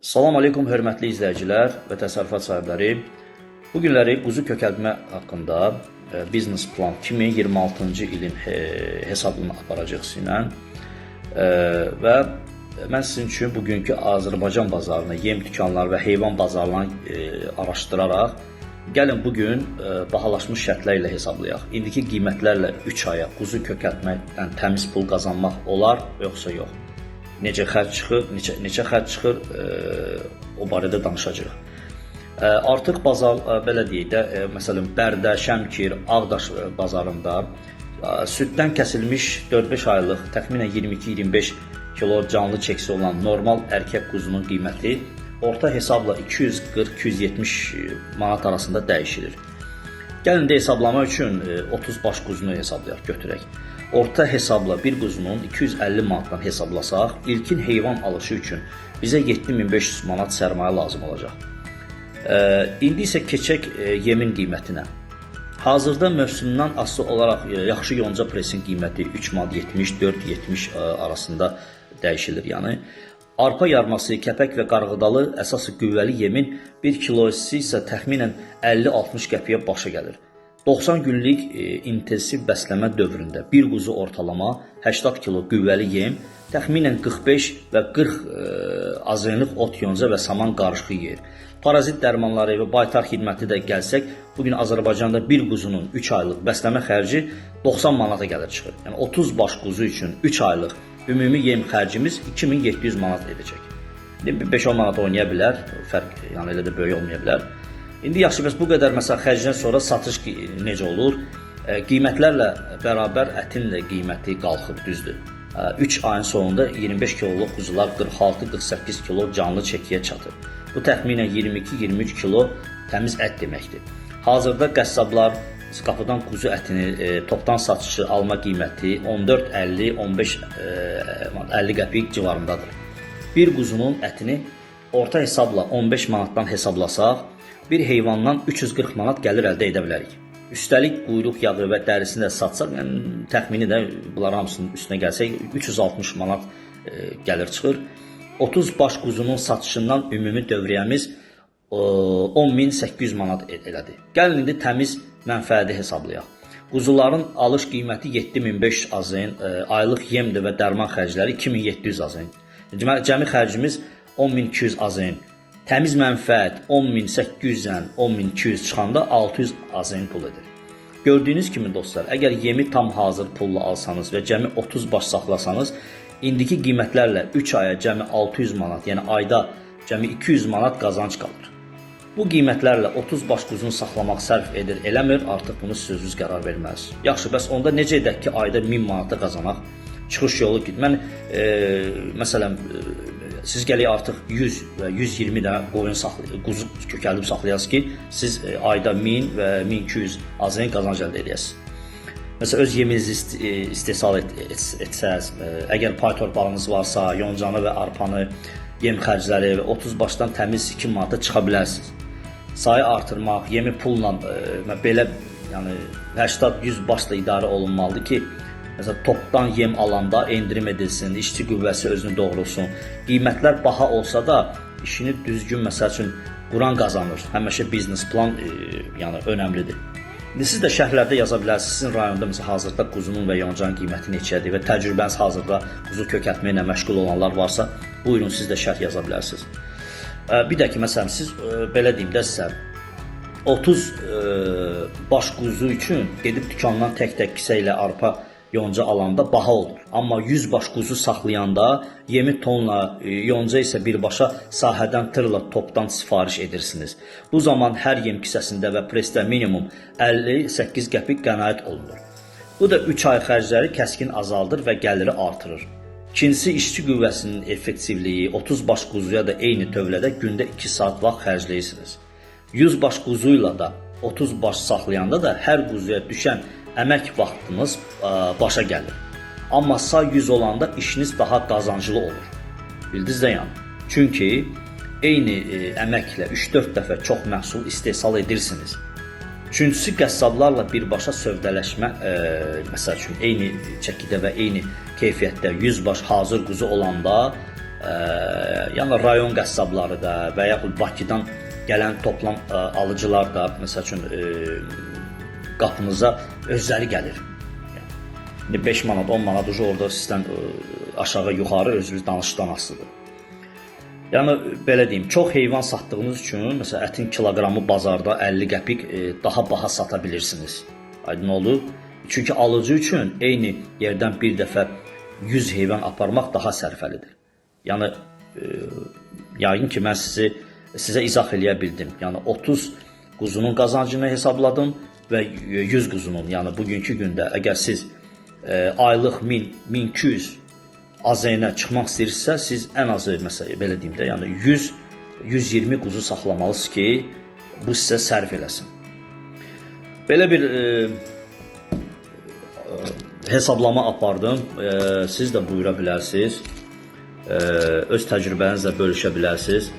Salam aleykum hörmətli izləyicilər və təsərrüfat sahibləri. Bu günləri quzu kökəltmə haqqında biznes plan 2026-cı ilin hesabını aparacağıq sizinlə. Və mən sizin üçün bugünkü Azərbaycan bazarını, yem dükanları və heyvan bazarlarını araşdıraraq gəlin bu gün bahalaşmış şərtlər ilə hesablayaq. İndiki qiymətlərlə 3 aya quzu kökəltməkdən təmiz pul qazanmaq olar yoxsa yox? Necə xərc çıxır, neçə xərc çıxır, o barədə danışacağıq. Artıq bazar belə deyək də, məsələn Bərdə, Şəmkir, Ağdaş bazarında süddən kəsilmiş 4-5 aylıq, təxminən 22-25 kilo canlı çəkisi olan normal erkək quzunun qiyməti orta hesabla 240-270 manat arasında dəyişilir. Gəlin də hesablama üçün 30 baş quzunu hesablayaq, götürək. Orta hesabla bir quzunun 250 manatdan hesablasaq, ilkin heyvan alışı üçün bizə 7500 manat sərmayə lazım olacaq. İndi isə keçək yemin qiymətinə. Hazırda mövsümdən asılı olaraq yaxşı yonca presin qiyməti 3 manat 70, 4.70 arasında dəyişilir. Yəni arpa yarması, kəpək və qarğıdalı əsas qüvvəli yemin 1 kilosu isə təxminən 50-60 qəpiyə başa gəlir. 90 günlük intensiv bəsləmə dövründə bir quzu ortalama 80 kilo qüvvəli yem, təxminən 45 və 40 azenlıq ot yonca və saman qarışığı yeyir. Parazit dərmanları və baytar xidməti də gəlsək, bu gün Azərbaycanda bir quzunun 3 aylıq bəsləmə xərci 90 manata gəlir çıxır. Yəni 30 baş quzu üçün 3 aylıq ümumi yem xərcimiz 2700 manat edəcək. İndi 5-10 manat oynaya bilər, fərq yəni elə də böyük olmaya bilər. İndi yaxşı, bəs bu qədər məsələn xərcdən sonra satış necə olur? Qiymətlərlə bərabər ətin də qiyməti qalxıb, düzdür. 3 ayın sonunda 25 kiloluq quzular 46-48 kilo canlı çəkiyə çatır. Bu təxminən 22-23 kilo təmiz ət deməkdir. Hazırda qəssablar qapıdan quzu ətini topdan satışı alma qiyməti 14.50, 15 50 qəpik civarındadır. Bir quzunun ətini orta hesabla 15 manatdan hesablasaq, bir heyvandan 340 manat gəlir əldə edə bilərik. Üstəlik quyruq yağı və dərisini də satsaq, yəni təxmini də bunlar hamısının üstünə gəlsək 360 manat gəlir çıxır. 30 baş quzunun satışından ümumi dövriyyəmiz 10.800 manat elədi. Gəlin indi təmiz mənfəəti hesablayaq. Quzuların alış qiyməti 7500 AZN, aylıq yemdir və dərman xərcləri 2700 AZN. Deməli cəmi xərcimiz 10200 AZN. Təmiz mənfəət 10800-dən 10200 çıxanda 600 AZN pul edir. Gördüyünüz kimi dostlar, əgər yemi tam hazır pulla alsanız və cəmi 30 baş saxlasanız, indiki qiymətlərlə 3 aya cəmi 600 manat, yəni ayda cəmi 200 manat qazanc qalır. Bu qiymətlərlə 30 baş quzunu saxlamaq sərf edir, eləmir, artıq bunu siz özünüz qərar verməlisiniz. Yaxşı, bəs onda necə edək ki, ayda 1000 manata qazanaq? Çıxış yolu ki, mən məsələn siz gələk artıq 100 və 120 dənə qoyun saxlayır, quzu kökəldib saxlayasınız ki, siz ayda 1000 və 1200 AZN qazanc əldə edəsiniz. Məsələn, öz yeminizi istehsal etsəz, əgər pay torpağınız varsa, yoncanı və arpanı, yem xərcləri və 30 başdan təmiz 2 manata çıxa bilərsiniz. Sayı artırmaq, yemi pulla belə, yəni 80-100 başla idarə olunmalıdır ki, məsələn topdan yem alanda endirim edilsin, işçi qüvvəsi özünü doğrulsun. Qiymətlər baha olsa da işini düzgün məsəl üçün quran qazanır. Həmişə biznes plan yəni önəmlidir. İndi siz də şərhlərdə yaza bilərsiniz. Sizin rayonda məsələn hazırda quzunun və yoncanın qiyməti neçədir və təcrübəniz hazırda quzu kökəltmə ilə məşğul olanlar varsa, buyurun siz də şərh yaza bilərsiniz. Bir də ki, məsələn siz belə deyim də sizə 30 baş quzu üçün gedib dükandan tək-tək kisə ilə arpa yonca alanda baha olur. Amma 100 baş quzu saxlayanda yemi tonla, yonca isə birbaşa sahədən tırla topdan sifariş edirsiniz. Bu zaman hər yem kisəsində və presdə minimum 58 qəpik qənaət olunur. Bu da 3 ay xərcləri kəskin azaldır və gəliri artırır. İkincisi, işçi qüvvəsinin effektivliyi 30 baş quzuya da eyni tövlədə gündə 2 saat vaxt xərcləyirsiniz. 100 baş quzuyla da 30 baş saxlayanda da hər quzuya düşən əmək vaxtınız başa gəlir. Amma say 100 olanda işiniz daha qazanclı olur. Bildiniz də yəni. Çünki eyni əməklə 3-4 dəfə çox məhsul istehsal edirsiniz. Üçüncüsü, qəssablarla birbaşa sövdələşmə, məsəl üçün eyni çəkidə və eyni keyfiyyətdə 100 baş hazır quzu olanda Yəni rayon qəssabları da və yaxud Bakıdan gələn toplam alıcılar da məsəl üçün qapınıza özləri gəlir. İndi 5 manat, 10 manat ucu orada sizdən aşağı yuxarı özünüz danışıqdan asılıdır. Yəni belə deyim, çox heyvan satdığınız üçün, məsələn, ətin kiloqramı bazarda 50 qəpik daha baha sata bilirsiniz. Aydın oldu? Çünki alıcı üçün eyni yerdən bir dəfə 100 heyvan aparmaq daha sərfəlidir. Yəni yəqin ki, mən sizə izah eləyə bildim. Yəni 30 quzunun qazancını hesabladım və 100 quzunun, yəni bugünkü gündə əgər siz aylıq 1000 1200 AZN çıxmaq istəyirsinizsə, siz ən azı məsələn belə deyim də, yəni 100 120 quzu saxlamalısınız ki, bu sizə sərf eləsin. Belə bir hesablama apardım. Siz də buyura bilərsiniz. Öz təcrübənizlə bölüşə bilərsiniz.